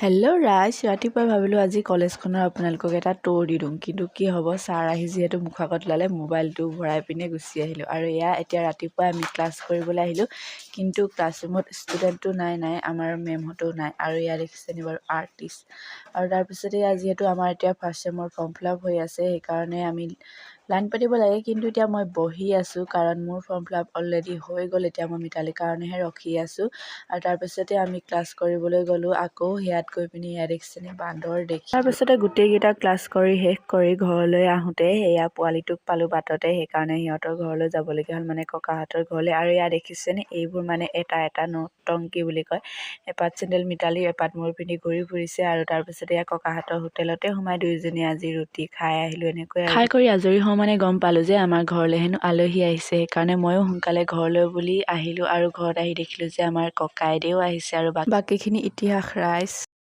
Hello' ৰাইজ, ৰাতিপুৱাই ভাবিলোঁ আজি কলেজখনৰ আপোনালোকক এটা ট'ৰ দি দিওঁ। কিন্তু কি হ'ব, ছাৰ আহি যিহেতু মুখৰ আগত ওলালে, মোবাইলটো ভৰাই পিনে গুচি আহিলোঁ। আৰু এয়া এতিয়া ৰাতিপুৱাই আমি ক্লাছ কৰিবলৈ আহিলোঁ, কিন্তু ক্লাছৰুমত ষ্টুডেণ্টটো নাই নাই আমাৰ মেমহঁতো নাই। আৰু এয়া দেখিছেনে বাৰু আৰ্টিষ্ট? আৰু তাৰপিছতে এয়া যিহেতু আমাৰ এতিয়া ফাৰ্ষ্ট চেমৰ ফৰ্ম ফিল আপ হৈ আছে, সেইকাৰণে আমি লাইন পাতিব লাগে। কিন্তু এতিয়া মই বহি আছোঁ, কাৰণ মোৰ ফৰ্ম ফিল আপ অলৰেডি হৈ গ'ল। এতিয়া মই মিতালীৰ কাৰণেহে ৰখি আছোঁ। আৰু তাৰপিছতে আমি ক্লাছ কৰিবলৈ গ'লোঁ আকৌ। সেয়াত গৈ পিনি এয়া দেখিছেনে বান্দৰ দেখি। তাৰপিছতে গোটেইকেইটা ক্লাছ কৰি শেষ কৰি ঘৰলৈ আহোঁতে সেয়া পোৱালিটোক পালোঁ বাটতে, সেইকাৰণে সিহঁতৰ ঘৰলৈ যাবলগীয়া হ'ল, মানে ককাহঁতৰ ঘৰলৈ। আৰু এয়া দেখিছেনে এইবোৰ, মানে এটা এটা নটংকি বুলি কয়। এপাত চেণ্ডেল মিতালীৰ, এপাত মোৰ পিন্ধি ঘূৰি ফুৰিছে। আৰু তাৰপিছতে এয়া ককাহঁতৰ হোটেলতে সোমাই দুয়োজনীয়ে আজি ৰুটি খাই আহিলোঁ এনেকৈ। খাই কৰি আজৰি হওঁ মানে গম পালোঁ যে আমাৰ ঘৰলৈ হেনো আলহী আহিছে। সেইকাৰণে ময়ো সোনকালে ঘৰলৈ বুলি আহিলোঁ আৰু ঘৰত আহি দেখিলোঁ যে আমাৰ ককাইদেউ আহিছে আৰু বাকীখিনি ইতিহাস ৰাইজ।